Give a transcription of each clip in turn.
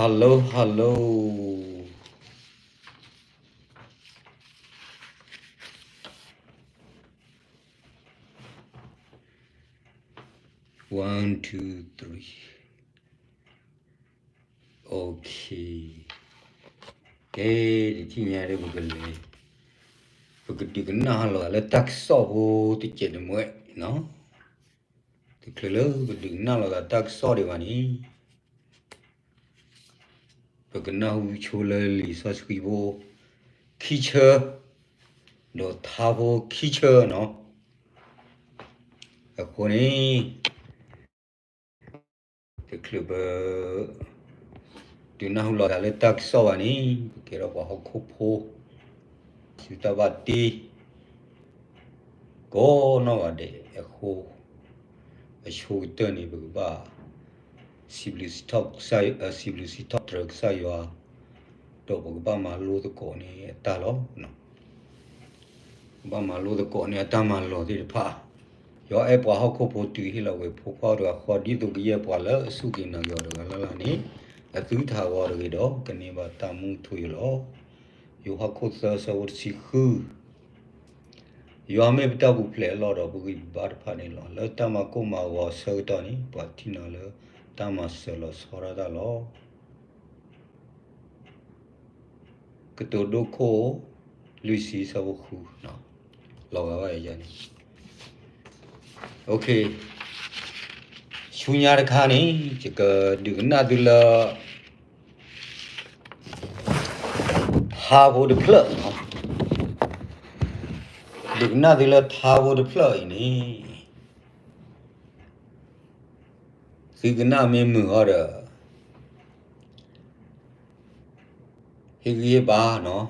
hello, hello. One, two, three. Okay. ကဲ, တထံၣ်ညါဒီးပကလဲၤ, ပကဒုးကနၣ်ဟးလီၤသးလၢတၢ်ကစီၣ်ဖိတစဲးတမှဲနီၤ. တချုးလၢပဒုးကနၣ်လီၤသးတၢ်ကစီၣ်ဒံးဘၣ်န့ၣ်, ပကနၢ်ဟူဆိလၢလံာ်စီဆှံဖိခံဆၢ, ဒီးထါဖိခံဆၢနီၤ. အဃိန့ၣ် တချုးပ ဒုးနၢ်ဟူလီၤသးလၢတၢ်ကစီၣ်ဘၣ်န့ၣ်, ပကဲထီၣ်ပှၤဟီၣ်ခိၣ်ဖိ ဆူတၢ်ဘၣ်တ့ ကိးနီၢ်ဂၤဒဲးအဃိ, အဆိကတၢၢ်န့ၣ် ပကဘၣ် စံးဘျုးစံးထီၣ်ကစၢ်, စံးဘျုးစံးထီၣ်တြၢၤကစၢ်ယွၤ, ဒီးပကဘၣ်မၤလိသကိးန့ၢ်အတၢ်လီၤ. ပကဘၣ်မၤလိသကိးန့ၢ်အတၢ်မၤလီၤသ့ၣ်တဖၣ်, ယွၤအဲၣ်ပှၤဟီၣ်ခိၣ်ဖိတုၤဟ့ၣ်လီၤကွံာ်ဖိခွါတဂၤဃီ ဒ်သိးကယဲၢ်ပှၤလၢအစူၢ်က့ၤနာ်က့ၤအီၤတဂၤလၢ်လၢ်န့ၣ်, အသုတဟးဂီၤတဂ့ၤဒီး ကန့ၢ်ဘၣ်တၢ်မူထူယိာ်လီၤ. ယိၤဟၣ်ခိၣ်သၢဆၢဖိတဆံဃု, ယွၤမ့ၢ်ပတၢ်ပူၤဖျဲးအလီၢ်ဒီး ပဂံၢ်ပဘါတဖၣ်န့ၣ်လီၤ. လၢတၢ်မၤကိၢ်မၤဂီၤဆၢကတီၢ်န့ၣ် ပှၤထံၣ်န့ၢ်လၢတၢ်မၤစၢၤလီၤဆီဒၣ်တၢ်လီၤ. ကတိၤဒိခိၣ် လွံၢ်ဆံဆၢဖိဃု, လီၤဂာ်ဘၣ်ယၤန့ၣ်, okay, ဆူညါတခါန့ၣ် ယကဒုးကနၣ်သုလၢ ထါဖိတဖျၢၣ်, ဒုးကနၣ်သုလၢထါဖိတဖျၢၣ်အံၤန့ၣ် သုကနၣ်မ့ၢ်မုာ်အီၤဒီး ဟ့ၣ်ဂံၢ်ဟ့ၣ်ဘါနီၤ,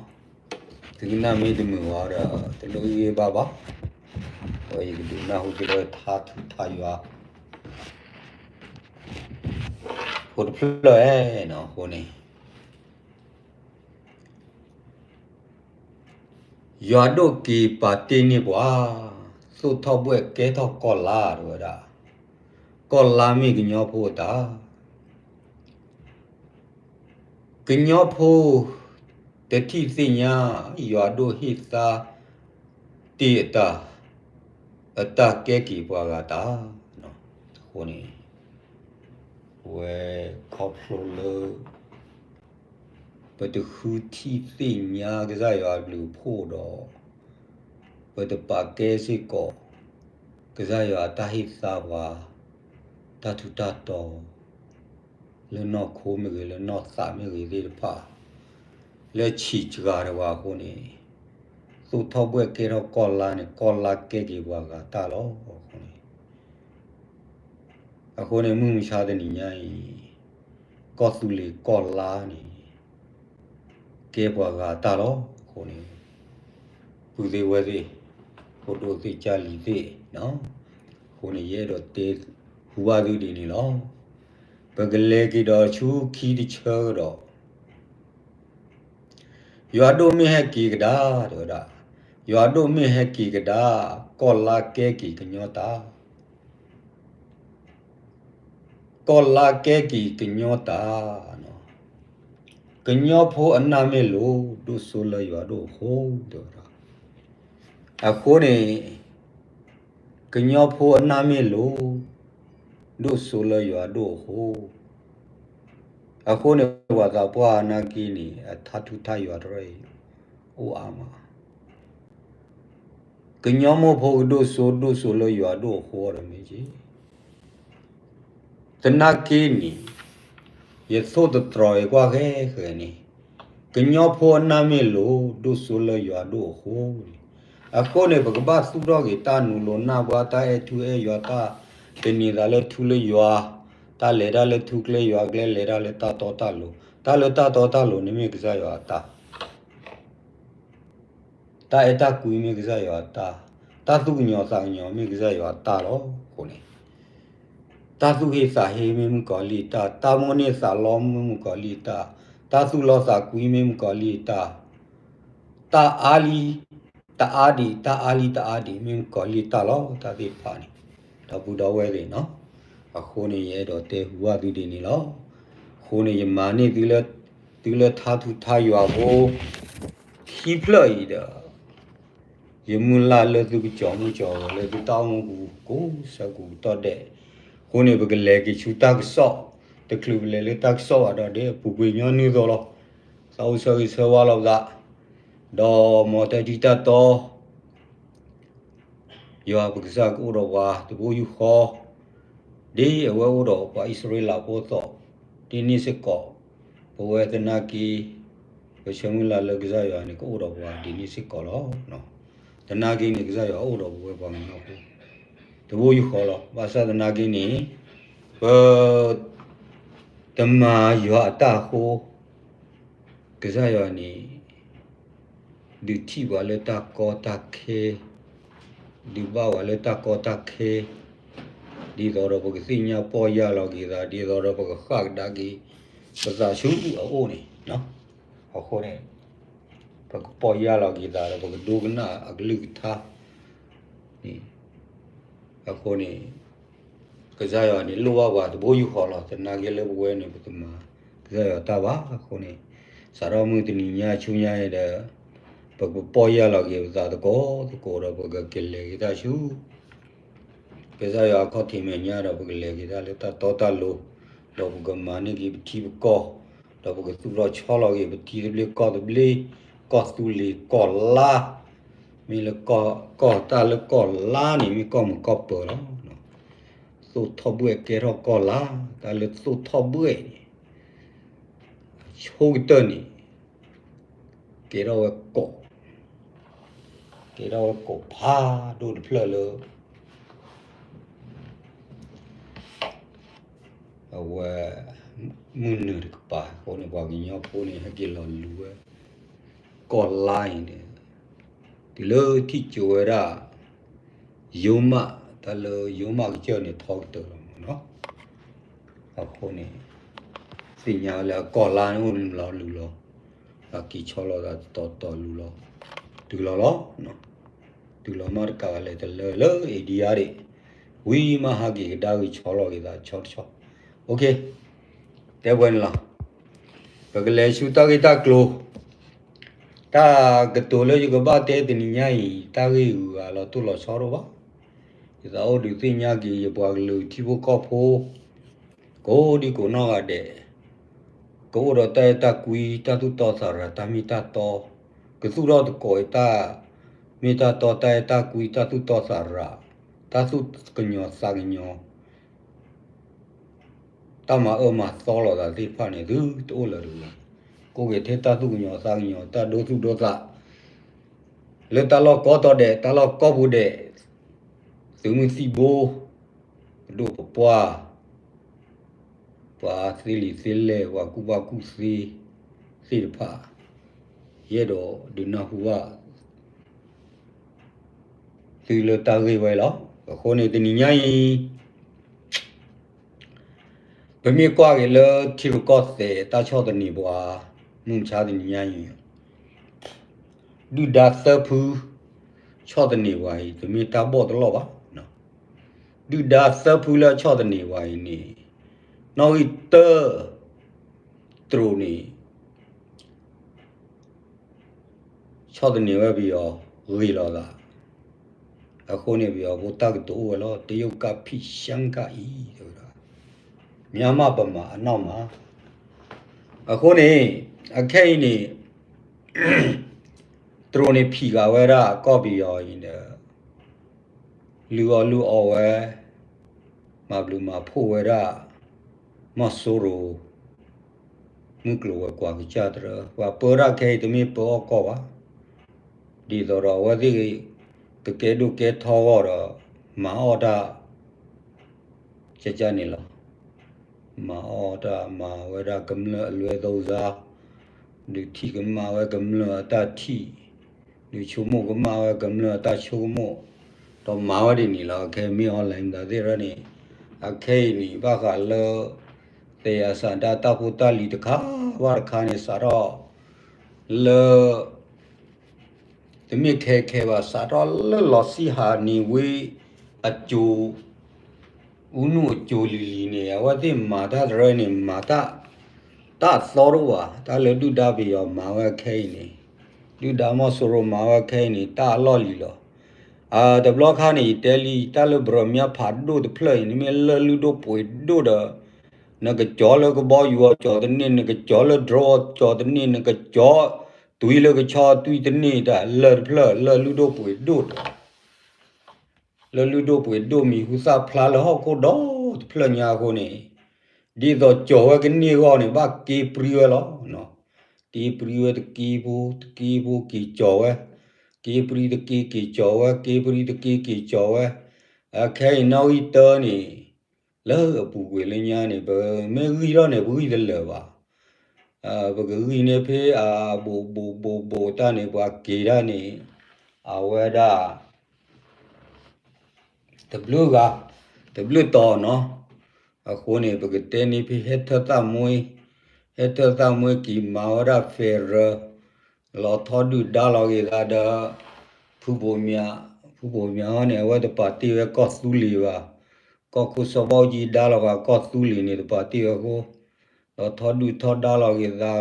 သုကနၣ်မ့ၢ်တမုာ်အီၤဒီး တလိၣ်ဟ့ၣ်ဂံၢ်ဟ့ၣ်ဘါဘၣ်. အဝဲယကဒုးနၢ်ဟူသုလၢထါထူထါယွၤ ဖိတဖျၢၣ်နီၤ, အဃိန့ၣ် ယွၤဒိၣ်က့ၤပာ်တ့ၢ်န့ၢ်ပှၤ, သိၣ်ထီၣ်ဘှဲၣ်ကဲထီၣ်ကီၢ်လါတဲဝဲဒၣ်, ကီၢ်လါမ့ၢ်ကညီဖိအတၢ်, ကညီဖိ တထံၣ်သ့ၣ်ညါ ယွၤဒိၣ်ဟ့ၣ်သါတ့ၢ်အတၢ်, အတၢ်ကဲက့ၤပှၤဂၤတၢ်, အဃိန့ၣ် ဝဲခီဖျိလၢ ပတဃုထံၣ်သ့ၣ်ညါကစၢ်ယွၤအဘျုးအဖှိၣ်ဒီး ပတပာ်ကဲစ့ၢ်ကီး ကစၢ်ယွၤအတၢ်ဟ့ၣ်သါပှၤ တၢ်ထူးတၢ်တီၤ လၢနီၢ်ခိမ့ၢ်ဂ့ၤ လၢနီၢ်သးမ့ၢ်ဂ့ၤသ့ၣ်တဖၣ် လၢဆံးစှၤတဝၤအဃိန့ၣ် သိၣ်ထီၣ်ဘှဲၣ်ကဲထီၣ်ကီၢ်လါန့ၣ် ကီၢ်လါကဲက့ၤပှၤဂၤတၢ်လီၤ. အဃိန့ၣ် အဃိန့ၣ် မုၢ်မဆါတနံၤညါအံၤ ကီၢ်သူလ့ၤကီၢ်လါန့ၣ် ကဲပှၤဂၤတၢ်လီၤ. အဃိန့ၣ် ပုၢ်သ့ၣ်ဝဲၢ်သ့ၣ် ဖိဒိၣ်သ့ၣ်ကၢ်လံၤသ့ၣ်, အဃိန့ၣ် ယအဲၣ်ဒိးတဲဟူဘၣ်သုဒ်န့ၣ်လီၤ. ပကလဲၤက့ၤဒီးဆူခံတဆၢဒီး ယွၤဒိၣ်မ့ၢ်ဟဲက့ၤကဒါ တဲဝဲဒၣ်, ယွၤဒိၣ်မ့ၢ်ဟဲက့ၤကဒါ ကီၢ်လါကဲက့ၤကညီတၢ်, ကီၢ်လါကဲက့ၤကညီတၢ်, ကညီဖိအနၢ်မ့ၢ်လိၤ ဒိၣ်စိလၢယွၤဒိၣ်အဃိ တဲဝဲဒၣ်. အဃိန့ၣ် ကညီဖိအနၢ်မ့ၢ်လိၤ ဒိၣ်စိလၢယွၤဒိၣ်အဃိ, အဃိန့ၣ် ပှၤသးပှၢ်နာ်က့န့ၣ် အထါထူးထါယွၤတရၢအံၤ အိၣ်အါမး ကညီမိၢ်ဖိကဒိၣ်စိ ဒိၣ်စိလၢယွၤဒိၣ်အဃိဒီးမ့ၢ်က့ၤ သနာ်က့န့ၣ် ယသိၣ်တတြီၤအံၤကွၢ်ဃဲဃဲန့ၣ်, ကညီဖိအနၢ်မ့ၢ်လိၤ ဒိၣ်စိလၢယွၤဒိၣ်အဃိန့ၣ်, အဃိန့ၣ် ပကဘၣ်သူၣ်ထီၣ်က့ၤတၢ်နူၤလိၤနၢ်ပှၢ် တၢ်အဲၣ်ထူအဲၣ်ယွၤ တၢ်တန့ၤသးလၢထူလၢယွၤ, တၢ်လဲၤတၢ်လၢထူကျဲယွၤကျဲ လဲၤတၢ်လၢတၢ်တီတၢ်လိၤ, တၢ်လၢတၢ်တီတၢ်လိၤန့ၣ်မ့ၢ်ကစၢ်ယွၤအတၢ် တၢ်အဲၣ်တၢ်ကွံမ့ၢ်ကစၢ်ယွၤအတၢ်, တၢ်သူၣ်ကညီၤသးကညီၤမ့ၢ်ကစၢ်ယွၤအတၢ်လီၤ. အဃိန့ၣ် တၢ်သူၣ်ဟ့သးဟ့မ့ၢ်မုၣ်ကီၤလံၢ်အတၢ်, တၢ်မိၣ်န့ၢ်သးလီမ့ၢ်မုၣ်ကီၤလံၢ်အတၢ်, တၢ်သူၣ်လီသးကွံမ့ၢ်မုၣ်ကီၤလံၢ်အတၢ်, တၢ်အါလံ, တအါဒံး, တၢ်အါလံတအါဒံး မ့ၢ်မုၣ်ကီၤလံၢ်အတၢ်လီၤ. တၢ်သ့ၣ်တဖၣ်န့ၣ် ဒီပုၢ်ဒီဝဲၢ်သ့ၣ်နီၤ, အဃိန့ၣ် ယအဲၣ်ဒိးတဲဟူဘၣ်သုဒ်န့ၣ်လီၤ. အဃိန့ၣ် ယမၤန့ၢ်သုလၢ သုလၢထါထူထါယွၤဖိ ခံဖျၢၣ်အံၤဒီး ယမုၢ်လၢ်လၢသုကစိာ်မုၢ်ကစိာ်ဂီၤလၢသုတၢ်အိၣ်မူပူၤကိးဆၢကိးကတီၢ်ဒဲး. အဃိန့ၣ် ပကလဲၤက့ၤဆူတၢ်ကစီၣ်, တချုးပလဲၤလၢတၢ်ကစီၣ်ဘၣ်ဒီး ဒ်အပူၤကွံာ်ညီနုၢ်အသိးလီၤ. သးအိၣ်ဆၢဂ့ၤဆၢဝါလီၤပသး, ဒီးမ်တၢ်ထံတၢ်တီ ယွၤပကစၢ်ကအိၣ်ဒီးပှၤတဘိယူၢ်ဃီ, ဒ်အဝဲအိၣ်ဒီးပှၤအံၣ်စရ့လးဖိအသိး, ဒ်န့ၣ်စ့ၢ်ကီး ပဝဲသနာ်က့ ပဆၢမုၢ်လၢ်လၢကစၢ်ယွၤန့ၣ် ကအိၣ်ဒီးပှၤဒ်န့ၣ်စ့ၢ်ကီးလီၤ. သနာ်က့န့ၣ် ကစၢ်ယွၤအိၣ်ဒီးပဝဲပှၤကညီဖိ တဘိယူၢ်ဃီလီၤ. ဘၣ်ဆၣ်သနာ်က့န့ၣ် ပ တမၤယွၤအတၢ်အဃိ, ကစၢ်ယွၤန့ၣ် ဒုးထံၣ်ပှၤလၢတၢ်ကီတၢ်ခဲ, ဒုးဘၣ်ပှၤလၢတၢ်ကီတၢ်ခဲ, ဒ်သိးဒီးပကသ့ၣ်ညါပီၢ်ယၢ်လီၤက့ၤသး, ဒ်သိးဒီးပကဃၣ်ကဒါက့ၤ ပသးဆူအအိၣ်န့ၣ်, အဃိန့ၣ် ပကပီၢ်ယၢ်လီၤက့ၤသးဒီး ပကဒိကနၣ်အကလုၢ်ကထါန့ၣ်, အဃိန့ၣ် ကစၢ်ယွၤန့ၣ် လိၣ်ဘၣ်ပှၤတဘိယူၢ်ဃီလီၤ. သနာ်က့လၢပဝဲန့ၣ် ပတမၤကစၢ်ယွၤတၢ်ဘၣ်. အဃိန့ၣ် စးထီၣ်မုၢ်တနံၤညါဆူညါအံၤဒီး ပကပီၢ်ယၢ်လီၤက့ၤပသးသကိးသကိးဒီး ပကကလဲၤက့ၤတၢ်ဆူ ကစၢ်ယွၤအခီၣ်ထံးမဲာ်ညါဒီး ပကလဲၤက့ၤတၢ်လၢတၢ်တီတၢ်လိၤ, ဒီးပကမၤန့ၢ်က့ၤပထံပကီၢ်, ဒီးပကသူၣ်ထီၣ်ဆီလီၤက့ၤပထံသဘျ့ကီၢ်သဘျ့, ကီၢ်သူလ့ၤကီၢ်လါ, မ့ၢ်လၢကီၢ်တၢ်လၢကီၢ်လါန့ၣ် မ့ၢ်ကီၢ်မုၢ်ကီၢ်ပၢၤလီၤ. သိၣ်ထီၣ်ဘှဲၣ်ကဲထီၣ်ကီၢ်လါ, တၢ်လၢသိၣ်ထီၣ်ဘှဲၣ်န့ၣ် အဆိကတၢၢ်န့ၣ် ကဲထီၣ်ဝဲကိး, ကဲထီၣ်ဝဲကိးဖးဒိၣ်တဖျၢၣ်လၢ အဝဲ မုၢ်နုာ်တကပၤအဃိန့ၣ် ပှၤကညီဖိန့ၣ် ဟဲက့ၤလီၤလူၤဝဲ ကီၢ်လါအံၤန့ၣ် တုၤလၢထံၣ်ကၠိဝဲဒၣ် ယိမး, တၢ်လၢယိမးကစၢၢ်န့ၣ် ထီကတၢၢ်လီၤမ့ၢ်နီၤ. အဃိန့ၣ် သ့ၣ်ညါဝဲလၢအကီၢ်လါန့ၣ်အိၣ်လူၤလီၤလူၤလီၤ, အက့ၤဆီလီၤသးတတီၤတီၤလူၤလီၤ, တုၤလီၤလီၤ, တုၤလီၤမးတကးဘၣ်လဲၣ်တလၢလၢ India ဒံး, ဝံၤမးဟးက့ၤကဒါက့ၤဆီလီၤက့ၤသးဆီတဆီ, တဲဝဲန့ၣ်လီၤ. ပကလဲၤဆူတၢ်ဂ့ၢ်တၢ်ကျိၤ, တၢ်ကတိၤလၢယကဘၣ်တဲတနံၤညါအံၤ တၢ်ဂ့ၢ်ဂုၤဂၤလီၤတိၢ်လီၤဆီတအိၣ်ဘၣ်. ယသးအိၣ်ဒုးသ့ၣ်ညါက့ၤ ယပှၤကလုာ်ထံဖိကီၢ်ဖိ ကိးဒံကိးနီၢ်ဂၤဒဲး ကအိၣ်ဒီးတၢ်အဲၣ်တၢ်ကွံ တၢ်သူၣ်တီသးရၤ တၢ်မ့ၢ်တၢ်တီ, ကသူၣ်ထီၣ်သကိးတၢ်မ့ၢ်တၢ်တီ တၢ်အဲၣ်တၢ်ကွံ တၢ်သူၣ်တီသးရၤ, တၢ်သူၣ်ကညီၤသးကညီၤ တၢ်မၤအၢမၤသီလိာ်သးသ့ၣ်တဖၣ်န့ၣ် သုတအိၣ်လၢၤတဂ့ၤ. ကိးက့ၤထဲတၢ်သူၣ်ကညီၤသးကညီၤ တၢ်ဒိသူၣ်ဒိသး လၢတၢ်လီၢ်ကိးတီၤဒဲး တၢ်လီၢ်ကိးပူၤဒဲး, သုးမုၢ်သံၣ်ဘိ, ပဒိၣ်ပပှၢ်, ပှၤသ့လံာ်သ့လဲၢ် ပှၤကူၣ်ဘၣ်ကူၣ်သ့သ့ၣ်တဖၣ်, ယအဲၣ်ဒိးဒုးနၢ်ဟူဘၣ် သုလၢတၢ်ဂ့ၢ်ဝဲလီၤ. အဃိန့ၣ် တနံၤညါအံၤ ပမ့ၢ်ကွၢ်က့ၤလၢထံရူၢ်ကီၢ်သဲး တၢ်ဆီၣ်သနံးပှၤ မုၢ်မဆါတနံၤညါအံၤ ဒုၣ်ဒါသၢဖု ဆီၣ်သနံးပှၤအံၤ တမ့ၢ်တၢ်ဘီၣ်တလီၢ်ဘၣ်. ဒုၣ်ဒါသၢဖုလၢအဆီၣ်သနံးပှၤအံၤန့ၣ် နီၣ်ဂံၢ်တၢ တရူးန့ၣ် ဆီၣ်သနံးဝဲပယီၤဂ့ၤလီၤသး, အဃိန့ၣ် ပယီၤဖိတၢ်ကတိၤအိၣ်ဝဲလီၤ တရုတ်ကဖိ ရှမ်းကဖိ တဲဝဲဒၣ် မြန်မာ့ဗမာအနောက်မှာ အဃိန့ၣ် အခဲအံၤန့ၣ် တရူးန့ၣ်ဖံးဃာ်ဝဲဒၣ်ကီၢ်ပယီၤအံၤဒီး လုၢ်အီၣ်လုၢ်အီဝဲ, မၤဘျုးမၤဖှိၣ်ဝဲဒၣ် မီၢ်စိရိၤ မုၢ်ကျိၤဝဲၤကွာ်ကစၢ်တရၢ ပှၤပၢတၢ်ခဲအံၤတမ့ၢ်ပၢအီၣ်ကီၢ်ဘၣ်. ဒ်သိးဒီးအဝဲသ့ၣ် ကကဲဒိၣ်ကဲထီအဂီၢ်ဒီး မၤအီၣ်တၢ် ကကန့ၣ်လီၤ. မၤအီၣ်တၢ် မၤဝဲဒၣ်ကမျၢၢ်အလွဲၢ်သီစါ, ဒုးထံၣ်ကမၣ်ဝဲကမျၢၢ်အတၢ်ထံၣ်, ဒုးဆိကမိၣ်ကမၣ်ဝဲကမျၢၢ်အတၢ်ဆိကမိၣ်, ဒီးမၤဝဲဒ်န့ၣ်လီၤ. အခဲမ့ၢ် online မတၤသ့ၣ်ရၢန့ၣ် အခဲအံၤန့ၣ် ဘၣ်ဃးလၢ သဲယၤစၣ်ဒၣ်တၢ်ဖိတၢ်လံၤတခါဘၣ်တခါန့ၣ် စးထီၣ်လၢ တမ့ၢ်ခဲခဲဘၣ် စးထီၣ်လၢလီၤစံဟးန့ၣ်ဝံၤ အစိၤ အူနူၢ်အစိၤလံၤလံၤန့ၣ် အဝဲသ့ၣ်မၤတၢ်တရၢန့ၣ် မၤတၢ် တၢ်သီတအိၣ်ဘၣ်, တၢ်လၢဒုၣ်ဒါပယီၤမၤဝဲခဲအံၤန့ၣ်, ဒုၣ်ဒါမီၢ်စိရိၤမၤဝဲခဲအံၤန့ၣ် တၢ်အလီၢ်လံၤလီၤ. တဘျီခါန့ၣ် ယတဲလံ တၢ်လၢဘြၢၤမၠါဖးဒိၣ်တဖျၢၣ်အံၤ နမ့ၢ်လၢၢ်လုၢ်ဒိၣ်ပှ့ၤဒိၣ်ဒီး နကကၠီလၢကဘီယူၤအီၤကၠီတန့ၢ်, နကကၠီလၢ drone အီၤကၠီတန့ၢ်, နကကၠီ တွံလၢကဆီတွံတန့ၢ်တၢ်လၢၢ်တဖျၢၣ် လၢၢ်လုၢ်ဒိၣ်ပှ့ၤဒိၣ်တၢ် လၢၢ်လုၢ်ဒိၣ်ပှ့ၤဒိၣ်မံၤဟူသၣ်ဖျါလၢဟီၣ်ခိၣ်ဒီတဖျၢၣ်ညါအဃိန့ၣ်, ဒ်သိးကၠီၤဝဲကန့ၢ်အဂီၢ်န့ၣ် ဘၣ်က့ပြံဝဲလီၤ. က့ပြံဝဲတက့ဖိ တက့ဖိက့ၤကၠီၤဝဲ, က့ပြံတက့က့ၤကၠီၤဝဲ, က့ပြံတက့က့ၤကၠီၤဝဲ, အခဲအံၤနီၣ်ဂံၢ်တၢန့ၣ် လၢအပူၤကွံာ်လၢညါန့ၣ် ပမ့ၢ်ဂံၢ်ထီၣ်န့ၣ် ပဂံၢ်တလၢာ်ဘၣ်. ပကဂံၢ်န့ၢ်ဖဲအဘူးဘူးဘူးဘူးတၢ်န့ၣ် ပှၤက့ၤတၢ်န့ၣ် အဝဲဒၣ် တဘျုးဂၤ တဘျုးတီၤနီၤ. အဃိန့ၣ် ပကတဲန့ၢ်ဖဲဟဲထၢၣ်သၣ်မှ့, ဟဲထၢၣ်သၣ်မှ့က့ၤမၤဝဲဒၣ် federal လီၤထီဒုၣ်ဒါလီၤက့ၤသးဒီး ဖုဘိးမၠး, ဖုဘိးမၠးဟီန့ၣ် အဝဲတပာ်တ့ၢ်ဝဲကီၢ်သူလ့ၤဘၣ်. ကီၢ်ခိၣ်စီၤဘၣ်အူကၠံဒါလီၤဂာ်ကီၢ်သူလ့ၤန့ၣ် တပာ်တ့ၢ်ဝဲအဃိ လီၤထီဒုၣ်ထီဒါလီၤက့ၤသး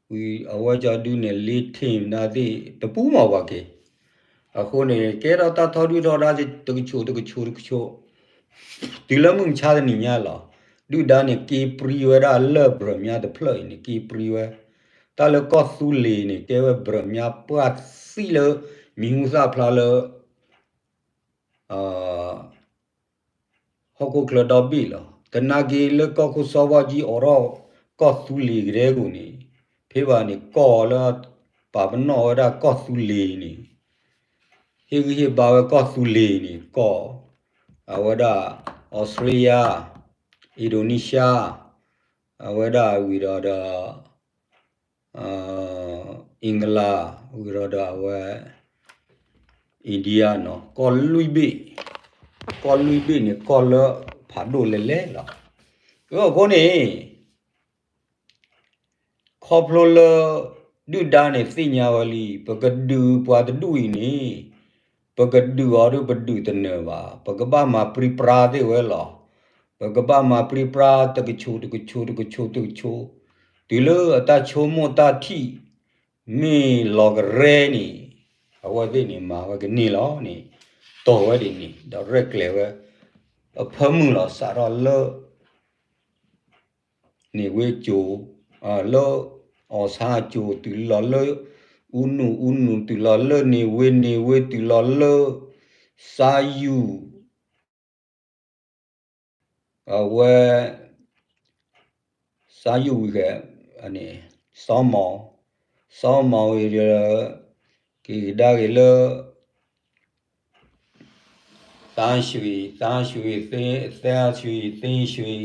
ဝံၤအဝဲကၠီဒုန့ၣ် လ့ထ့ၣ်မနုၤသ့ၣ် တပူၤမးပှၤက့ၤ. အဃိန့ၣ် ကဲထီၣ်တၢ်ထီဒုၣ်ထီဒါတကဆိးတကဆိးတကဆိး တုၤလၢမုၢ်မဆါတနံၤညါလီၤ. ဒုၣ်ဒါန့ၣ် က့ပြံဝဲဒၣ်လၢၢ်ဘြၢၤမၠါတဖျၢၣ်အံၤန့ၣ် က့ပြံဝဲ, တၢ်လၢကီၢ်သူလ့ၤန့ၣ် ကဲဝဲဘြၢၤမၠါပှၢ်သံလၢ မံၤဟူသၣ်ဖျါလၢ ဟီၣ်ခိၣ်ချၢဒီဘ့ၣ်လီၤ. သနာ်က့လၢကီၢ်ခိၣ်စီၤဘၣ်အူကၠံအိးထီၣ်ကီၢ်သူလ့ၤကဒဲကအိၣ်န့ၣ် ဖဲဘၣ်န့ၣ် ကီၢ်လၢပာ်ပနီၣ်ဝဲဒၣ်ကီၢ်သူလ့ၤန့ၣ် ဟ့ၣ်ဂံၢ်ဟ့ၣ်ဘါဝဲကီၢ်သူလ့ၤန့ၣ် ကီၢ် အဝဲဒၣ် Australia, Indonesia, အဝဲဒၣ်ဝံၤဒီးဒီး England, ဝံၤဒီးဒီးအဝဲ India နီၤ, ကီၢ်လွံၢ်ဘ့ၣ်, ကီၢ်လွံၢ်ဘ့ၣ်န့ၣ် ကီၢ်လၢဖးဒိၣ်လဲၣ်လဲၣ်လီၤ. အဃိန့ၣ် ခီဖျိလၢ ဒုၣ်ဒါန့ၣ်သ့ၣ်ညါဝဲလံ ပကဒုးပှၤတဒူၣ်အံၤန့ၣ် ပကဒုးအီၤဒုးပဒုးတနၢၤဘၣ်, ပကဘၣ်မၤပြံပြါသ့ၣ်ဝဲလီၤ. ပကဘၣ်မၤပြံပြါတကဆိးတကဆိးတကဆိးတကဆိး, တုၤလၢအတၢ်ဆိကမိၣ်တၢ်ထံၣ် မ့ၢ်လီၤကရဲန့ၣ် အဝဲသ့ၣ်န့ၣ်မၤဝဲကန့ၢ်လီၤန့ၣ် တီၢ်ဝဲဒ်န့ၣ် ဒီးရဲၣ်ကျဲၤဝဲ အဖၢမုၢ်လီၤစးထီၣ်လၢ န့ၣ်ဝ့ကၠိ, လၢ အီၣ်ဆါကၠိတုၤလီၤလၢ အူနူၢ်, အူနူၢ်တုၤလီၤလၢန့ၣ်ဝ့, န့ၣ်ဝ့တုၤလီၤလၢ စါယူၢ်, အဝဲ စါယူၢ်ဝံၤဃဲ န့ၣ် စီမီၤ, စီမီၤဝံၤဒီး က့ၤကဒါက့ၤလၢ သန်းရွှေ, သန်းရွှေ, သန်းရွှေ, သန်းရွှေ,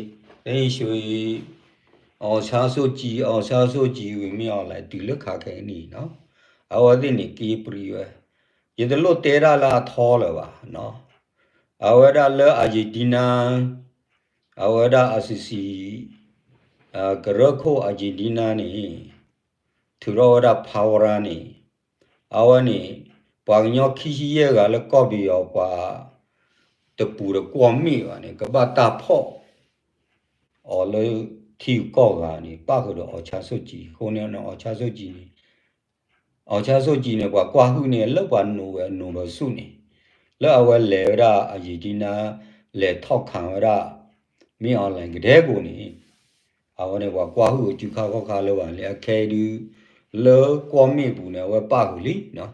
သန်းရွှေ, အောင်ဆန်းစုကြည်, အောင်ဆန်းစုကြည်ဝံၤ မ့ၢ်အီၤလဲၤတုၤလၢခါခဲကနံၣ်နီၤ, အဝဲသ့ၣ်န့ၣ်က့ပြံဝဲ, ယတလိၣ်တဲဒၣ်လၢအထီလၢၤဘၣ်နီၤ, အဝဲဒၣ်လၢ Argentina, အဝဲဒၣ် အစံစံ, ကရၢခိၣ် Argentina န့ၣ် ထုးထီၣ်ဝဲဒၣ် power န့ၣ်, အဝဲန့ၣ် ပှၤကညီခံဆံယဲၢ်ဂၤလၢကီၢ်ပယီၤပှၤ တပူၤတကွီၢ်မ့ၢ်ဘၣ်န့ၣ် ကဘၣ်တၢ်ဖီၣ်အီၤလၢထံဂုၤကီၢ်ဂၤန့ၣ် ပၣ်ဃုာ်ဒီး အောင်ဆန်းစုကြည် အဃိန့ၣ် အောင်ဆန်းစုကြည်န့ၣ် အောင်ဆန်းစုကြည် န့ၣ် ပှၤကွၢ်ဟုၣ်န့ၣ် လၢပှၤနိးဝဲနိးဒီးဆူၣ်န့ၣ် လၢအဝဲလဲၤဝဲဒၣ် Argentina လဲၤထီၣ်ခးဝဲဒၣ် မ့ၢ်အီၤလဲၤကဒဲကအိၣ်န့ၣ် အဝဲန့ၣ် ပှၤကွၢ်ဟုၣ်အစုခါခီၣ်ခါလၢၤဘၣ်လံ အခဲအံၤဒုး လၢကွီၢ်မ့ၣ်ပူၤန့ၣ် အဝဲပၣ်ဃုာ်လံနီၤ,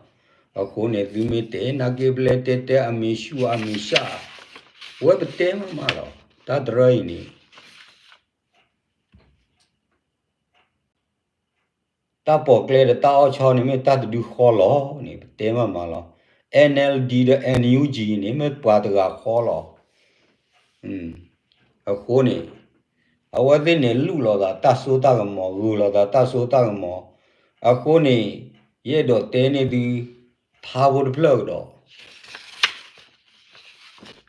အဃိန့ၣ် သုမ့ၢ်တဲနာ်က့ ပလဲတဲတဲအမ့ၢ်ဆူၣ်အမ့ၢ်ဆၣ်, ဝဲပတဲမးမးလီၤ, တၢ်တရၢအံၤန့ၣ် တၢ်ပိာ်ကျဲဒီးတၢ်အီၣ်ဆီန့ၣ် မ့ၢ်တၢ်တဒုဃီလီၤန့ၣ် ပတဲမးမးလီၤ, NLD ဒီး NUG န့ၣ် မ့ၢ်ပှၤတဂၤဃီလီၤ. အဃိန့ၣ် အဝဲသ့ၣ်န့ၣ် လူလီၤသးတၢ်စိတၢ်ကမီၤ, ဂုာ်လီၤသးတၢ်စိတၢ်ကမီၤ, အဃိန့ၣ် ယအဲၣ်ဒိးတဲန့ၢ်သု ထါဖိတဖျၢၣ်ကဒီး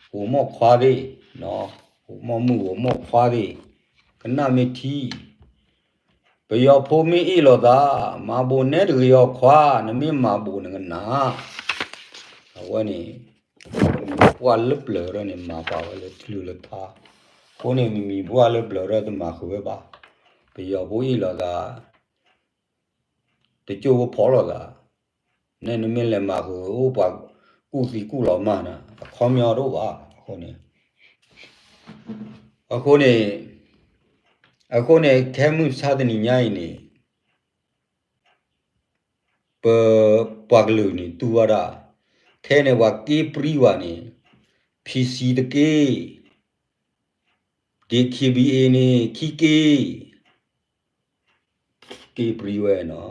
ဂိၤမီၣ်ခွါသ့ၣ်, ဂိၤမီၣ်မုၣ်ဂိၤမီၣ်ခွါသ့ၣ်, ကနၣ်မ့ၢ်ထံ, ပယီၤဖိမ့ၢ်အ့ၣ်လိာ်သး, မၤဘိးနဲတဂ့ၤအီၤခွါ, နမ့ၢ်မၤဘိးနကနၣ်, အဝဲန့ၣ် မံၤပှၢ်လၢပျၢၤထီၣ်န့ၣ် မၤပာ်ဝဲလၢထံလၢထါ, အဃိန့ၣ် မံၤပှၢ်လၢပျၢၤထီၣ်တမၤဃုာ်ဝဲဘၣ်, ပယီၤဖိအ့ၣ်လိာ်သး, တကၠိၢ်ဖိဖီၣ်လိာ်သး, နဲနမ့ၢ်လဲၤမၤဃုာ်အိၣ်ပှၤကူၣ်သံကူၣ်လီၤမၢ်နၤ အခီပညီတအိၣ်ဘၣ်. အဃိန့ၣ်, အဃိန့ၣ်, အဃိန့ၣ် ခဲမုၢ်ဆါတနံၤညါအံၤန့ၣ် ပ, ပှၤကလုာ်န့ၣ်တူၢ်ဘၣ်ဒၣ်, ခဲန့ၣ်ပှၤက့ပြံဝဲန့ၣ် ဖံဆံတက့ၢ်, ဒံၣ်ခ့ဘံအ့န့ၣ် ခံက့ၢ်, က့ပြံဝဲနီၤ,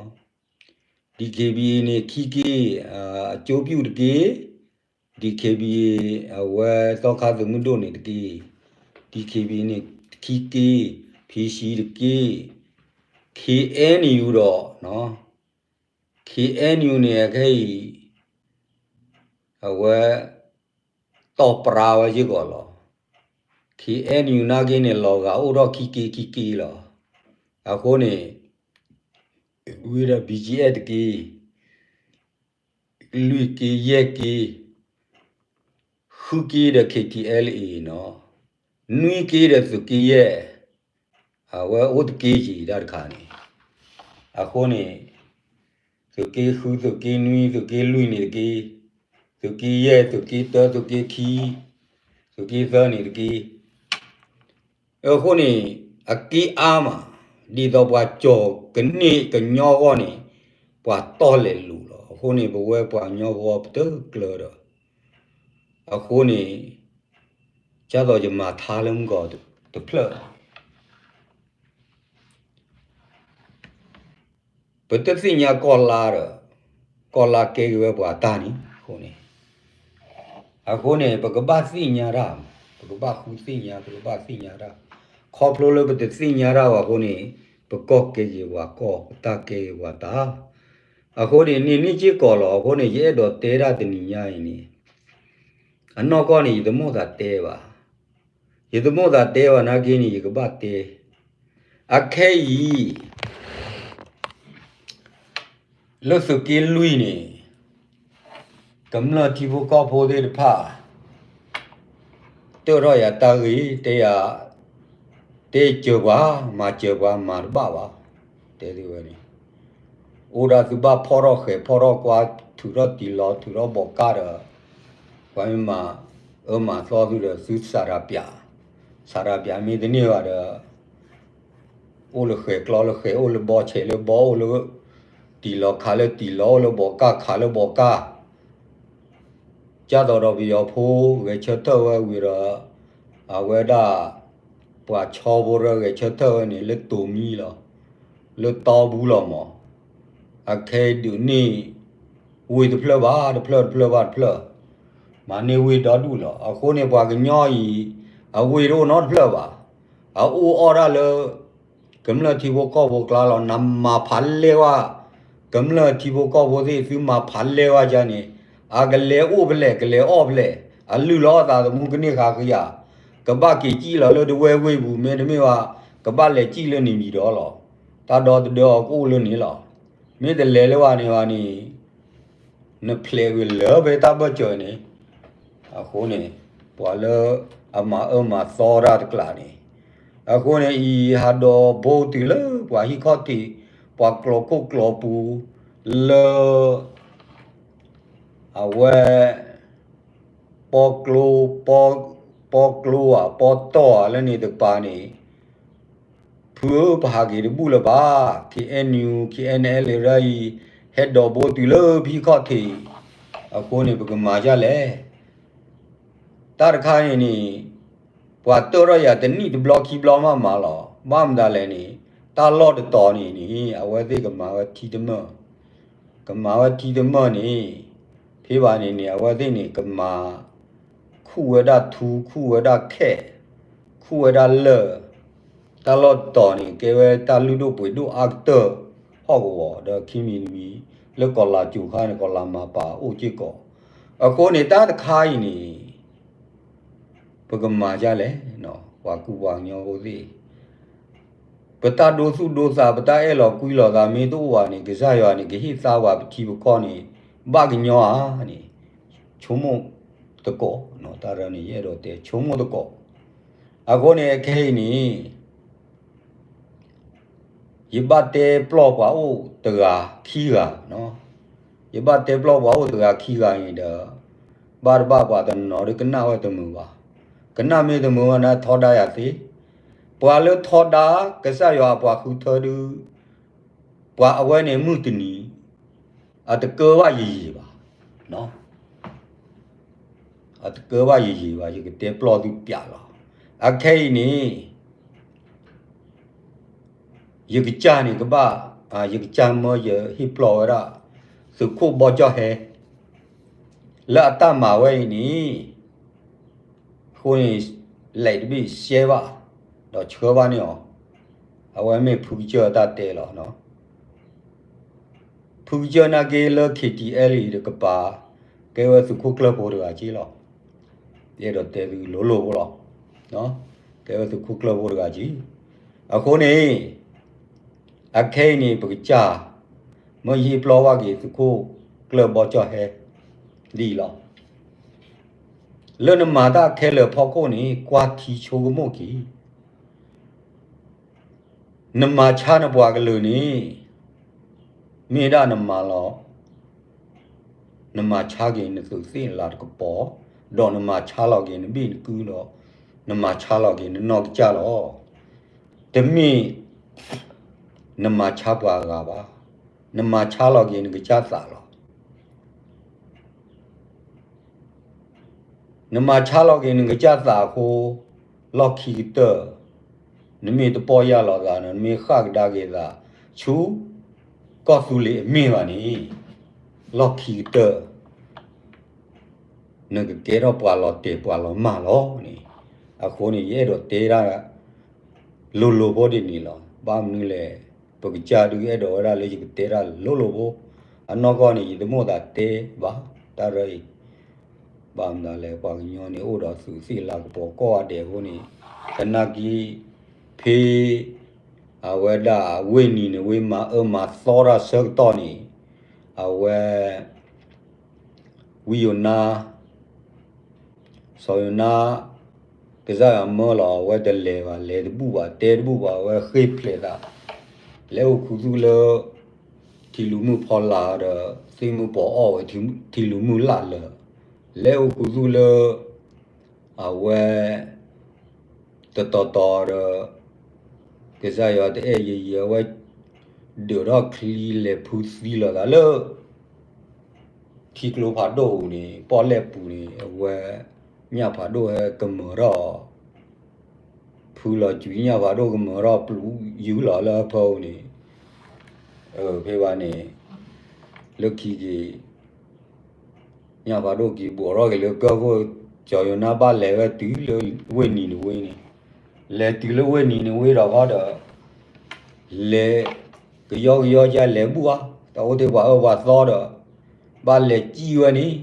ဒံၣ်ခ့ဘံအ့န့ၣ် ခံက့ၢ်, အကၠိပျူၣ်တက့ၢ်, ဒံၣ်ခ့ဘံအ့ အဝဲသီခါသုးမုၢ်ဒိၣ်န့ၣ်တက့ၢ်, ဒံၣ်ခ့ဘံအ့န့ၣ် ခံက့ၢ်, ဖံဆံတက့ၢ်, ခ့အဲၣ်ယူဒီး ခ့အဲၣ်ယူန့ၣ် အခဲအံၤ အဝဲ တီၢ်ပြါဝဲစ့ၢ်ကီးလီၤ. ခ့အဲၣ်ယူနာ်က့န့ၣ် လီၤဂာ်အိၣ်ထီၣ်ခံက့ၢ်ခံက့ၢ်လီၤ. အဃိန့ၣ် ဝံၤဒီး ဘံၣ်ကၠံအဲၣ်တက့ၢ်, လွံၢ်က့ၢ်ယဲၢ်က့ၢ်, ဃုက့ၢ်ဒီး ခ့ထံအဲလ်အ့နီၤ, နွံက့ၢ်ဒီးသုးက့ၢ်ယဲၢ်, အဝဲအိၣ်တက့ၢ်က့ၤတၢ်တခါန့ၣ်, အဃိန့ၣ် သုးက့ၢ်ဃု သုးက့ၢ်နွံ သုးက့ၢ်လွံၢ်န့ၣ်တက့ၢ်, သုးက့ၢ်ယဲၢ် သုးက့ၢ်တၢ သုးက့ၢ်ခံ သုးက့ၢ်သၢန့ၣ်တက့ၢ်. အဃိန့ၣ် အက့အါမး, ဒ်သိးပှၤကၠီၤကန့ၢ်ကညီအဂီၢ်န့ၣ် ပှၤတီၢ်လဲၤလူၤလီၤ. အဃိန့ၣ် ပဝဲပှၤကညီဖိပတကျၢၤဒီး အဃိန့ၣ် ကသိးယမၤထါလၢမုၢ်ကီၢ်တဖျၢၣ် ပတသ့ၣ်ညါကီၢ်လါဒီး ကီၢ်လါကဲက့ၤဝဲပှၤတၢ်န့ၣ်အဃိန့ၣ်, အဃိန့ၣ် ပကဘၣ်သ့ၣ်ညါတၢ်, ပကဘၣ်ဃုသ့ၣ်ညါ ပကဘၣ်သ့ၣ်ညါတၢ်, ခီဖျိလၢပတသ့ၣ်ညါတၢ်ဘၣ်အဃိန့ၣ် ပကီၢ်ကဲက့ၤပှၤကီၢ် ပတၢ်ကဲက့ၤပှၤတၢ်, အဃိန့ၣ် န့ၣ်န့ၣ်စ့ၢ်ကီးလီၤ. အဃိန့ၣ် ယအဲၣ်ဒိးတဲဒၣ်တနံၤညါအံၤန့ၣ် အနီၢ်ကီၢ်န့ၣ် ယတမိၣ်သးတဲဘၣ်, ယတမိၣ်သးတဲဘၣ်နာ်က့န့ၣ် ယကဘၣ်တဲ, အခဲအံၤ လၢသုးက့လွံၢ်န့ၣ် ကမျၢၢ်ထံဖိကီၢ်ဖိသ့ၣ်တဖၣ် တၢၢ်ထီၣ်ယၤတၢ်ဂ့ၢ် တဲယၤ, တဲစၢၤပှၤ မၤစၢၤပှၤ မၤတဘၣ်ဘၣ်, တဲသုဝဲန့ၣ်, အိၣ်ဒၣ်သုဘၣ်ဖီၣ်ထီၣ်ဃဲၤဖီၣ်ထီၣ်ကွါ ထုးထီၣ်တံၢ်လီၤ ထုးထီၣ်ဘီးကၢ်ဒီး ပှၤမ့ၢ်မၤအၢမၤသီသုဒီး သုစးရၤပၠး, စးရၤပၠးမ့ၢ်တန့ၢ်ဘၣ်ဒီး အိၣ်လၢဃဲၤကျီလၢဃဲၤ အိၣ်လၢဘီဆဲးလၢဘီ အိၣ်လၢတံၢ်လီၤခးလၢတံၢ်လီၤ အိၣ်လၢဘီးကၢ်ခးလၢဘီးကၢ်, ကၢ်သိးဒီးပယီၤဖိဂဲၤဆၢထၢၣ်ဝဲဝံၤဒီး အဝဲဒၣ် ပှၤဆီဖိရၢဂဲၤဆၢထၢၣ်ဝဲန့ၣ် လၢတိၤမံလီၤ, လၢတီဘူလီၤမး, အခဲဒုးန့ၢ် ဝ့ၢ်တဖျၢၣ်ဘၣ်တဖျၢၣ် တဖျၢၣ်ဘၣ်တဖျၢၣ်, မၤန့ၢ်ဝ့ၢ်ဒီဒူၣ်လီၤ. အဃိန့ၣ် ပှၤကညီအံၤ အဝ့ၢ်တအိၣ်နီတဖျၢၣ်ဘၣ်, အအိၣ်အီၣ်ဒၣ်လၢ ကမျၢၢ်ထံဖိကီၢ်ဖိကျါလီၤ. နမၤဖးလဲၢ်ဝဲ ကမျၢၢ်ထံဖိကီၢ်ဖိသ့ၣ် သုမၤဖးလဲၢ်ဝဲဒ်န့ၣ် အကလဲၤအိၣ်ဖဲလဲၣ် ကလဲၤအီၣ်ဖဲလဲၣ်, အလုၢ်လီၤအသးသမူကန့ၢ်ဃာ်ဃုာ်ဧါ, ကဘၣ်က့ၤစံၣ်လီၤလၢဒဝဲၢ်ဝ့ၢ်ပူၤ မ့တမ့ၢ်ဘၣ် ကဘၣ်လဲၤစံၣ်လၢန့ၣ်မံၤဒီးလီၤ. တၢ်ဒီသဒၢအီၤကအိၣ်လၢန့ၣ်လီၤ. မ့ၢ်တလဲၤလၢၤဘၣ်န့ၣ်ဘၣ်န့ၣ် နဖျဲးဂ့ၤလၢဖဲတၢ်ဘၢၣ်စၢၤန့ၣ်, အဃိန့ၣ် ပှၤလၢအမၤအၢမၤသီတၢ်တကျးန့ၣ်, အဃိန့ၣ်အံၤ ဟးဒီးဘိတုၤလၢပှၤဟံၣ်ခီၣ်ထံး ပှၤကျိာ်ခိၣ်ကျိာ်ပူၤလၢ အဝဲ ပီကျိ, ပီကျိဧါ ပီတီၢ်ဧါ လၢန့ၣ်တကပၤန့ၣ် ဖုဧၢ ပဟးက့ၤတဘူၣ်လၢၤဘၣ်, KNU KNLA ရၢအံၤ ဟဲဒိးဘိတုၤလၢပဟံၣ်ခီၣ်ထံး, အဃိန့ၣ် ပကမၤဒ်လဲၣ်. တၢ်တခါန့ၣ်န့ၣ် ပှၤတၢၢ်ထီၣ်ယၤတနံၣ်တဘျီခံဘျီမးမးလီၤ. ဘၣ်မတၤလဲၣ်န့ၣ် တၢ်လီၢ်တတီၤန့ၣ်န့ၣ် အဝဲသ့ၣ်ကမၤဝဲထံတမၢၢ်, ကမၤဝဲထံတမၢၢ်န့ၣ် ဖဲဘၣ်န့ၣ်န့ၣ် အဝဲသ့ၣ်န့ၣ် ကမၤ ခူၣ်ဝဲဒၣ်ထူ ခူၣ်ဝဲဒၣ်ခဲ, ခူၣ်ဝဲဒၣ်လၢၢ်, တၢ်လီၢ်တတီၤန့ၣ် ကဲဝဲတၢ်လုၢ်ဒိၣ်ပှ့ၤဒိၣ်အါကတၢၢ် ဟီၣ်ကဝီၤ ဒီးခံမံၤတမံၤ လၢကီၢ်လၤစူၤခါန့ၣ် ကီၢ်လၤမၤပာ်အိၣ်စ့ၢ်ကီး. အဃိန့ၣ် တၢ်တခါအံၤန့ၣ် ပကမၤဒ်လဲၣ်, ပှၤကူပှၤကညီဖိသ့ၣ် ပတၢ်ဒိသူၣ်ဒိသး ပတၢ်အဲၣ်လီၤကွံလီၤသး မ့ၢ်တအိၣ်ဘၣ်န့ၣ် ကစၢ်ယွၤန့ၣ် ကဟ့ၣ်သါပှၤပထံပကီၢ်န့ၣ် ဘၣ်ကညီဧါန့ၣ် ဆိကမိၣ်သကိး, တၢ်ရၢန့ၣ် ယအဲၣ်ဒိးတဲ ဆိကမိၣ်သကိး. အဃိန့ၣ် ခဲအံၤန့ၣ် ယဘၣ်တဲပျီၢ်ပှၤအိၣ်တဂၤခံဂၤ, ယဘၣ်တဲပျီၢ်ပှၤအိၣ်တဂၤခံဂၤန့ၣ်ဒီး, ဘၣ်တဘၣ်ပှၤတနီၤဒီးကနၣ်ဝဲတမုာ်ဘၣ်. ကနၣ်မ့ၢ်တမုာ်ဘၣ်န့ၣ် ထီဒါယၤသ့. ပှၤလၢထီဒါကစၢ်ယွၤအပှၤဃုထၢဒုး, ပှၤအဝဲန့ၣ်မုၢ်တနံၤ အတကၢဘၣ်ယံာ်ယံာ်ဘၣ်, အတကၢဘၣ်ယံာ်ယံာ်ဘၣ်, ယကတဲပျီၢ်သုပျးလီၤ. အခဲအံၤန့ၣ် ယကစၢ်န့ၣ်ကဘၣ်, ယကစၢ်မၢယဟ့ၣ်ပျီၢ်ဝဲဒၣ် သုးခိၣ်ဘီကၠီၣ်ဟဲ လၢအတၢ်မၤဝဲအံၤန့ၣ်, အဃိန့ၣ် လဲၤတဘ့ၣ်ရှဲဘၣ်, ဒီးဆှၢဘၣ်န့ၢ်အီၤ, အဝဲမ့ၢ်ဖုကစၢၢ်အတၢ်တဲလီၤ. ဖုကစၢၢ်နာ်က့လၢ KTLA တကပၤ, ကဲဝဲသုးခိၣ်ကျၢၢ်ဖိတဂၤက့လီၤ. ယအဲၣ်ဒိးတဲသုလိၤလိၤဖိလီၤ. ကဲဝဲသုးခိၣ်ကျၢၢ်ဖိတဂၤက့. အဃိန့ၣ် အခဲအံၤန့ၣ် ပကစၢ် မၢယဟ့ၣ်ပျီၢ်ဘၣ်က့ၤသုးခိၣ်ကျၢၢ်ဘီကၠီၣ်ဟဲ ဒ်အံၤလီၤ. လၢနမၤတၢ်ခဲလၢာ်အဖီခိၣ်န့ၣ် ကွၢ်ထံဆိကမိၣ်က့ၤ နမၤဆါနပှၤကလုာ်န့ၣ် မ့ၢ်ဒၣ်နမၤလီၤ, နမၤဆါက့ၤနသုးသ့ၣ်လၤတကပီၤ, ဒီးနမၤဆါလီၤက့ၤနဘ့ၣ်နကုဒီး နမၤဆါလီၤက့ၤနနီၢ်ကစၢ်လီၤ. တမ့ၢ် နမၤဆါပှၤအဂၤဘၣ်, နမၤဆါလီၤက့ၤနကစၢ်သးလီၤ. နမၤဆါလီၤက့ၤနကစၢ်သးအဃိ, လီၢ်ခံကတၢၢ် နမ့ၢ်တပီၢ်ယၢ်လီၤသးဒီး နမ့ၢ်ဃၣ်ကဒါက့ၤသး ဆူကီၢ်သူလ့ၤအမ့ၢ်ဘၣ်န့ၣ်, လီၢ်ခံကတၢၢ် နကကဲထီၣ်ပှၤလီၤတဲာ်ပှၤလီၤမၢ်လီၤန့ၣ်. အဃိန့ၣ် ယအဲၣ်ဒိးတဲဒၣ် လိၤလိၤဖိဒ်န့ၣ်လီၤ. ဘၣ်မနုၤလဲၣ်, ပကစၢ်ဒုးအဲၣ်ဒိးဝဲဒၣ်လၢယကတဲတၢ်လိၤလိၤဖိ, အနီၢ်ကီၢ်န့ၣ် ယတမိၣ်သးတဲဘၣ် တၢ်ရၢအံၤ ဘၣ်မနုၤလဲၣ် ပှၤကညီန့ၣ်အိၣ်ဒီးသုးသ့ၣ်လၤကပီၤကိးဂၤဒဲးအဃိန့ၣ်, သနာ်က့ ဖဲ အဝဲဒၣ်ဝ့ၢ်နံၤနဝ့မၤအၢမၤသီတၢ်ဆၢကတီၢ်န့ၣ်, အဝဲ ဝံယိၤနါ စီၤယိၤနါ ကစၢ်ယွၤမၢလီၤ အဝဲတလဲၤဘၣ် လဲၤတဘူၣ်ဘၣ် တဲတဘူၣ်ဘၣ် အဝဲဃ့ၢ်ဖျဲးသး လဲၤအိၣ်ခူသူၣ်လၢ ထံလူၤမုၢ်ဖီလာ်ဒီး သ့ၣ်မုၢ်ပီၤအီၣ်ဝဲ ထံလူၤမုၢ်လၢ်လၢာ်, လဲၤအိၣ်ခူသူၣ်လၢ အဝဲ တတီၤတီၤဒီး ကစၢ်ယွၤတအဲၣ်ယံၤယံၤ အဝဲ ဒၢးထီၣ်ချံလဲၤဖုသံလီၤသးလၢ ထံကျိဖးဒိၣ်ပူၤန့ၣ် ပီၣ်လဲၣ်ပူၤန့ၣ် အဝဲ ညၣ်ဖးဒိၣ်ဟဲကမၢၢ်ထီၣ် ဖုလီၤကွံာ်ညၣ်ဖးဒိၣ်ကမၢၢ်ထီၣ် ပျူၤယူၢ်လီၤလၢအဖီပူၤန့ၣ် ဖဲဘၣ်န့ၣ် လၢခံက့ၤ ညၣ်ဖးဒိၣ်က့ၤဘှီးထီၣ်က့ၤလၢကၢၢ်ခိၣ် စီၤယိၤနါဘၣ်လဲၤဝဲတုၤလၢဝ့ၢ်နံၤနဝ့န့ၣ်, လဲၤတုၤလၢဝ့ၢ်နံၤနဝ့ဒီးဃီဒီး လဲၤ ကယီကယီကလဲၤဘူၣ်ဧါ, တၢ်အိၣ်ထဲပှၤအၢပှၤသီဒီး ဘၣ်လဲၤစံၣ်ဝဲန့ၣ်,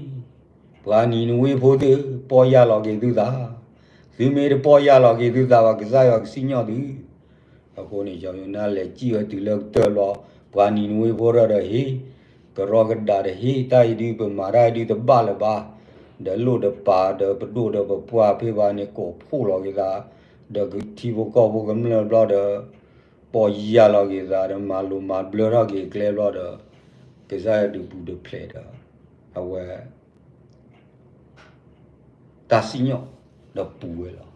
ပှၤနံၤနဝ့ဖိသ့ၣ် ပီၢ်ယၢ်လီၤက့ၤသုသး, သုမ့ၢ်တပီၢ်ယၢ်လီၤက့ၤသုသးဘၣ် ကစၢ်ယွၤကစံၣ်ညီၣ်သု အဃိန့ၣ် စီၤယိၤနါလဲၤစံၣ်ဝဲတုၤလၢကတၢၢ်ဘျီ, ပှၤနံၤနဝ့ဖိဒီးဟ့ၣ်, ကရီကဒါဒီးဟ့ၣ်, တၢ်အံၤဒုးပမၤတၢ်အံၤဒုးတဘၣ်လၢၤဘၣ်, ဒီးလိၣ်ဒီးပၤဒီးပဒိၣ်ဒီးပပှၢ်ဖဲဘၣ်န့ၣ် ကိးဖှိၣ်လီၤက့ၤသး, ဒီးထံဖိကီၢ်ဖိကမျၢၢ်ဘျီဒီး, ပီၢ်ယၢ်လီၤက့ၤသးဒီးမၤလိၤမၤဘျၢထီၣ်က့ၤကျဲဘျီဒီး, ကစၢ်ယွၤဒုးပူၤဒုးဖျဲးဒီး, အဝဲ တၢ်စံၣ်ညီၣ်ဒီးပူၤဝဲလီၤ.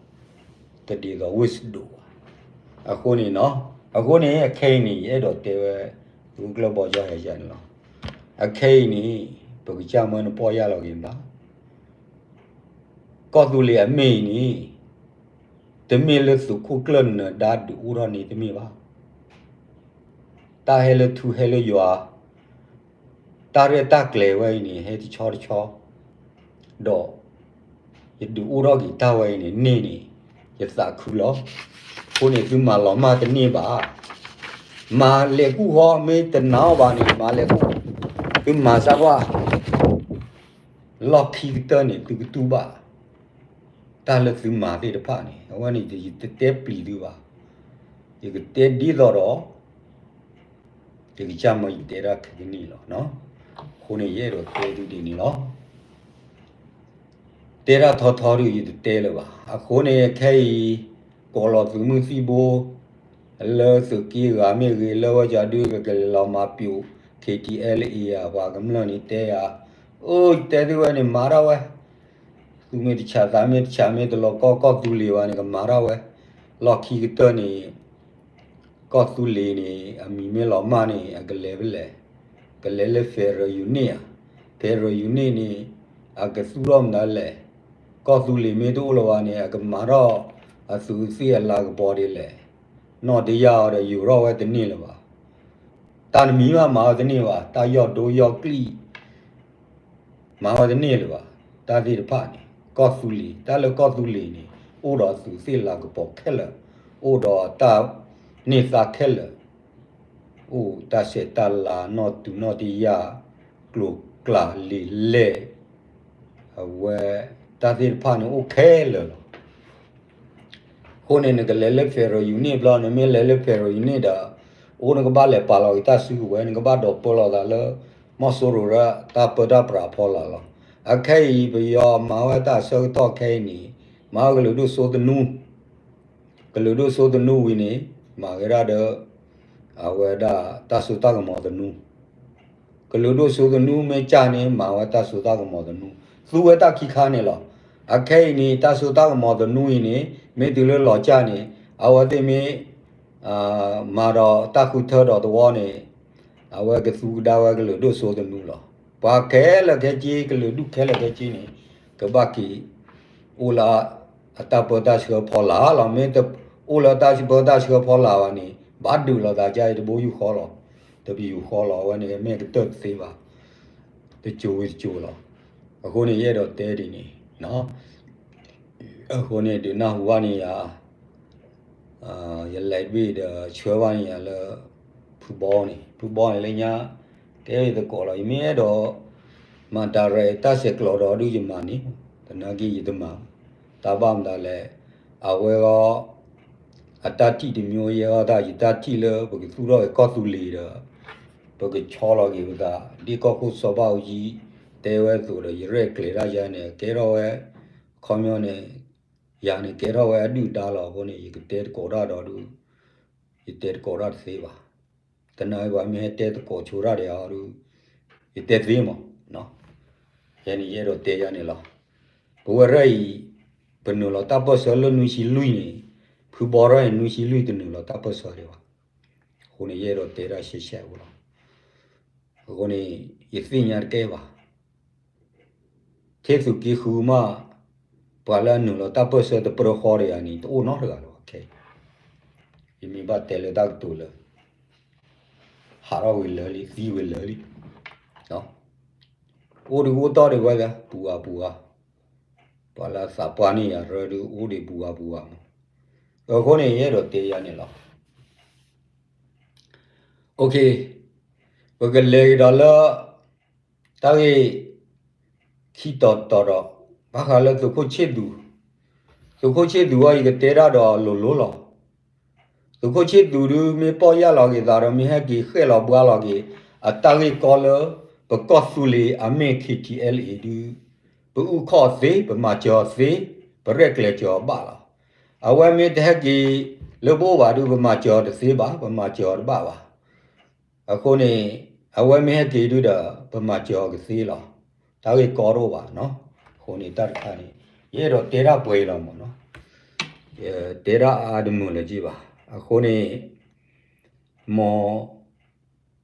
တဒ်သိးဝ့ၢ်စဒိးဘၣ်. အဃိန့ၣ်, အဃိန့ၣ် အခဲအံၤန့ၣ် ယအဲၣ်ဒိးတဲဝဲ သုးခိၣ်ကျၢၢ်ဘီကၠီၣ်ဟဲယၤန့ၣ်လီၤ. အခဲအံၤန့ၣ် ပကစၢ်မၢနပီၢ်ယၢ်လီၤက့ၤနၤ ကီၢ်သူလ့ၤအမ့ၢ်အံၤန့ၣ် တမ့ၢ်လၢသုးခိၣ်ကျၢၢ်နဒါဒုးအိၣ်ထီၣ်န့ၣ်တမ့ၢ်ဘၣ်. တၢ်ဟဲလၢထူဟဲလၢယွၤ, တၢ်ရဲၣ်တၢ်ကျဲၤဝဲအံၤန့ၣ် ဟဲတဆီတဆီ, ဒီး ယဒုးအိၣ်ထီၣ်က့ၤတၢ်ဝဲအံၤန့ၣ် န့ၢ်န့ၣ် ယသးခုလီၤ. အဃိန့ၣ် သုမၤလီၤမၢ်တန့ၢ်ဘၣ်. မၤလဲၤကူၣ်ဃီ မ့ၢ်တနာ်အီၤဘၣ်န့ၣ် မၤလဲၤကူၣ်, သုမၤစၢ်ကွၢ် လီၢ်ခံကတၢၢ်န့ၣ် သုကတူၢ်ဘၣ် တၢ်လၢသုမၤသ့ၣ်တဖၣ်န့ၣ် အဝဲန့ၣ်ယတတဲပျံၤသုဘၣ်. ယကတဲဒ်သိးဒီး ယကစၢ်မၢယတဲတၢ်ခဲကနံၣ်လီၤ. အဃိန့ၣ် ယအဲၣ်ဒိးတဲသုဒ်န့ၣ်လီၤ. တဲတၢ်ထီထီဒုး ယတတဲလၢၤဘၣ်. အဃိန့ၣ် ခဲအံၤ ကိးလီၤသုးမုၢ်သံၣ်ဘိ လၢသုးက့ဂၤမ့ၢ်ဂ့ၤ လၢဝဲကဒုကကလဲၤလီၤမၤပျိး K T L A ဧါ ပှၤကမျၢၢ်န့ၣ်တဲယၤ, အိၣ်တဲသ့ဝဲန့ၣ် မၤထီၣ်ဝဲ, သူမ့ၢ်တဆးသးမ့ၢ်တဆးမ့ၢ်တလီၤကီၢ်ကီၢ်သူလ့ၤဘၣ်န့ၣ် ကမၤထီၣ်ဝဲ, လီၢ်ခံကတၢၢ်န့ၣ် ကီၢ်သူလ့ၤန့ၣ် အမံၤမ့ၢ်လီၤမၢ်န့ၣ် အကလဲၤဖဲလဲၣ်, ကလဲၤလၢ federal unit ဧါ, federal unit န့ၣ် အကသူၣ်ထီၣ်မနုၤလဲၣ်, ကီၢ်သူလ့ၤမ့ၢ်တအိၣ်လၢၤဘၣ်န့ၣ် အကမၤထီၣ်အသူးအသ့ၣ်အလၤကပီၤဒ်လဲၣ်, နီၢ်တယၢ်အီၤဒီးယိးထီၣ်ဝဲတန့ၢ်လၢၤဘၣ်, တၢ်တမံၤမးမၤဝဲတန့ၢ်ဘၣ်, တၢ်ယီၢ်ဒိယီၢ်ကျံၣ် မၤဝဲတန့ၢ်လၢၤဘၣ်, တၢ်သ့ၣ်တဖၣ်န့ၣ် ကီၢ်သူလ့ၤ တၢ်လၢကီၢ်သူလ့ၤန့ၣ် အိၣ်ဒီးအသူးအသ့ၣ်လၤကပီၤခဲလၢာ်, အိၣ်ဒီးတၢ်န့ၢ်သါခဲလၢာ်, အိၣ်တၢ်ဆဲးတၢ်လၤနီၢ်သူးနီၢ်တယၢ်, ကျိၤကျဲလံာ်လဲၢ်, အဝဲတၢ်သ့ၣ်တဖၣ်န့ၣ်အိၣ်ခဲလၢာ်လီၤ. အဃိန့ၣ် နကလဲၤလၢ federal unit ဘျီ နမ့ၢ်လဲၤလၢ federal unit ဒီး အိၣ်နကဘၣ်လဲၤပာ်လီၤက့ၤတၢ်စုကဝဲၤ နကဘၣ်ဒိးပၢလီၤသးလၢ မီၢ်စိရိၤဒီးတၢ်ပၢတၢ်ပြးဖီလာ်လီၤ. အခဲအံၤ ပယီၤမၤဝဲတၢ်အဆၢကတီၢ်ခဲအံၤန့ၣ် မၤဝဲကလုာ်ဒိၣ်စိသနူ, ကလုာ်ဒိၣ်စိသနူဝံၤန့ၣ် မၤဝဲဒၣ်ဒီး အဝဲဒၣ်တၢ်စိတၢ်ကမီၤသနူ ကလုာ်ဒိၣ်စိသနူမ့ၢ်ကၢ်န့ၣ် မၤဝဲတၢ်စိတၢ်ကမီၤသနူ, သူဝဲတၢ်ခံခါန့ၣ်လီၤ. အခဲအံၤန့ၣ် တၢ်စိတၢ်ကမီၤသနူအံၤန့ၣ် မ့ၢ်တုၤလၢလီၤကၢ်န့ၣ် အဝဲသ့ၣ်မ့ၢ် မၤဒီးတၢ်ဃုထၢဒီးသဝီန့ၣ် အဝဲကသူကဒါဝဲကလုာ်ဒိၣ်စိသနူလီၤ. ပှၤခဲလၢာ်ခဲဆ့ ကလုာ်ဒူၣ်ခဲလၢာ်ခဲဆ့န့ၣ် ကဘၣ်က့ၤ အိၣ်လၢအတၢ်ပၢတၢ်ဆှၢဖီလာ်လီၤ. မ့ၢ်တအိၣ်လၢတၢ်ပၢတၢ်ဆှၢဖီလာ်ဘၣ်န့ၣ် ဘၣ်ဒုးလိာ်သးဒ်အံၤ တဘိယူၢ်ဃီလီၤ, တပယူၢ်ဃီလီၤ. အဝဲန့ၣ်မ့ၢ်ကတၢၢ်တသ့ဘၣ်, တစိၤဝံၤတစိၤလီၤ. အဃိန့ၣ် ယအဲၣ်ဒိးတဲဒ်န့ၣ် အဃိန့ၣ် ဒုးနၢ်ဟူဘၣ်န့ၣ်ယၤ ယလဲၤတဘ့ၣ်ဒီးဆှၢဘၣ်န့ၣ်ယၤလၢ ဖုဘီန့ၣ်, ဖုဘီန့ၣ်လၢညါ ကဲယသကိးလီၤ. ယမ့ၢ်အဲၣ်ဒိးမၤ direct တၢ်ဆဲးကျိးဒီးဒုးယမၤန့ၣ်, သနာ်က့ယတမၤ, တၢ်ဘၣ်မတၤလဲၣ်, အဝဲဂီၢ် အတၢ်ထံၣ်တမျိုး ယဲဂီၢ်တၢ် ယတၢ်ထံၣ်လၢပကသူၣ်ထီၣ်က့ၤကီၢ်သူလ့ၤဒီး ပကဆီလီၤက့ၤပသး ဒ်ကီၢ်ခိၣ်စီၤဘၣ်အူကၠံ တဲဝဲအသိးဒီး ယရဲၣ်ကျဲၤတၢ်ယၤန့ၣ် ကဲထီၣ်ဝဲ ခီပညီန့ၣ် ယၤန့ၣ်ကဲထီၣ်ဝဲအဒုၣ်ဒါလီၤ. အဃိန့ၣ် ယကတဲသကိးတၢ်ဒီးဒုး ယတဲသကိးတၢ်တသ့ဘၣ်. သနာ်က့ပှၤမ့ၢ်ဟဲတဲသကိးဆိတၢ်ဒီးအီၤဒုး ယတဲသ့မး. ယဲန့ၣ်ယအဲၣ်ဒိးတဲယၤန့ၣ်လီၤ. ပဝဲဒၣ်အံၤ ပနုာ်လီၤတၢ်ပၢၢ်ဆၢလၢနွံဆံလွံၢ်န့ၣ် ဖုဘီထီၣ်န့ၣ် နွံဆံလွံၢ်တနုာ်လီၤတၢ်ပၢၢ်ဆၢဒံးဘၣ်. အဃိန့ၣ် ယအဲၣ်ဒိးတဲတၢ်ရှဲရှဲဖိလီၤ. အဃိန့ၣ် ယသ့ၣ်ညါတကဲဘၣ်. ထဲသုးက့ဃုမး ပှၤလၢအနုာ်လီၤတၢ်ပၢၢ်ဆၢတပြၢဃီတဂၤန့ၣ် တအိၣ်နီတဂၤလၢၤဘၣ်ခဲအံၤ. ယမ့ၢ်ဘၣ်တဲလၢတၢ်ကတိၤလၢ ဟးထီၣ်ဝံၤလၢာ်လံ သံဝံၤလၢာ်လံ. အိၣ်ဒံးအိၣ်တီၢ်ဒံးဝဲ ပူၤဂၤပူၤဂၤ, ပှၤလၢအသးပှၢ်န့ၢ်ယၤရၢဒုး အိၣ်ဒံးပူၤဂၤပူၤဂၤမး. အဃိန့ၣ် ယအဲၣ်ဒိးတဲယၤန့ၣ်လီၤ. ပကလဲၤကဒီးလၢ တၢ်ဂ့ၢ် ခံတီၤတီၤဒီး ဘၣ်ဃးလၢသုးခိၣ်ဆ့ၣ်သူး, သုးခိၣ်ဆ့ၣ်သူးအံၤ ယကတဲတၢ်ဒီးလိၤလိၤလီၤ. သုးခိၣ်ဆ့ၣ်သူးဒုး မ့ၢ်ပီၢ်ယၢ်လီၤက့ၤသးဒီး မ့ၢ်ဟဲက့ၤဃဲၣ်လီၤဘှါလီၤက့ၤ အတၢ်ဂ့ၢ်ကီလၢ ပကီၢ်သူလ့ၤအမ့ၢ် K T L A ဒုး ပအုၣ်ခီၣ်သ့, ပမၤစၢၤအီၤသ့, ပရဲၣ်ကျဲၤစၢၤအီၤဘၣ်လီၤ. အဝဲမ့ၢ်တဟဲက့ၤလၢပအိၣ်ဘၣ်ဒုး ပမၤစၢၤအီၤတသ့ဘၣ်, ပမၤစၢၤအီၤတဘၣ်ဘၣ်. အဃိန့ၣ် အဝဲမ့ၢ်ဟဲက့ၤဒုးဒီး ပမၤစၢၤအီၤကသ့လီၤ. တၢ်ဂ့ၢ်ကီတအိၣ်ဘၣ်နီၤ. အဃိန့ၣ် တၢ်တခါန့ၣ် ယအဲၣ်ဒိးတဲတၢ်ပှဲၤအံၤလီၤမးနီၤ. တဲတၢ်အါတမုာ်လၢၤက့ဘၣ်. အဃိန့ၣ် မ်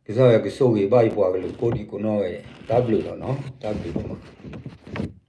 ကစၢ်ယွၤကဆိၣ်ဂ့ၤဘၣ်ယပှၤကလုာ်ကိးဒံကိးနီၢ်ဂၤဒဲး, တၢ်ဘျုးလီၤနီၤ, တၢ်ဘျုးလီၤမး.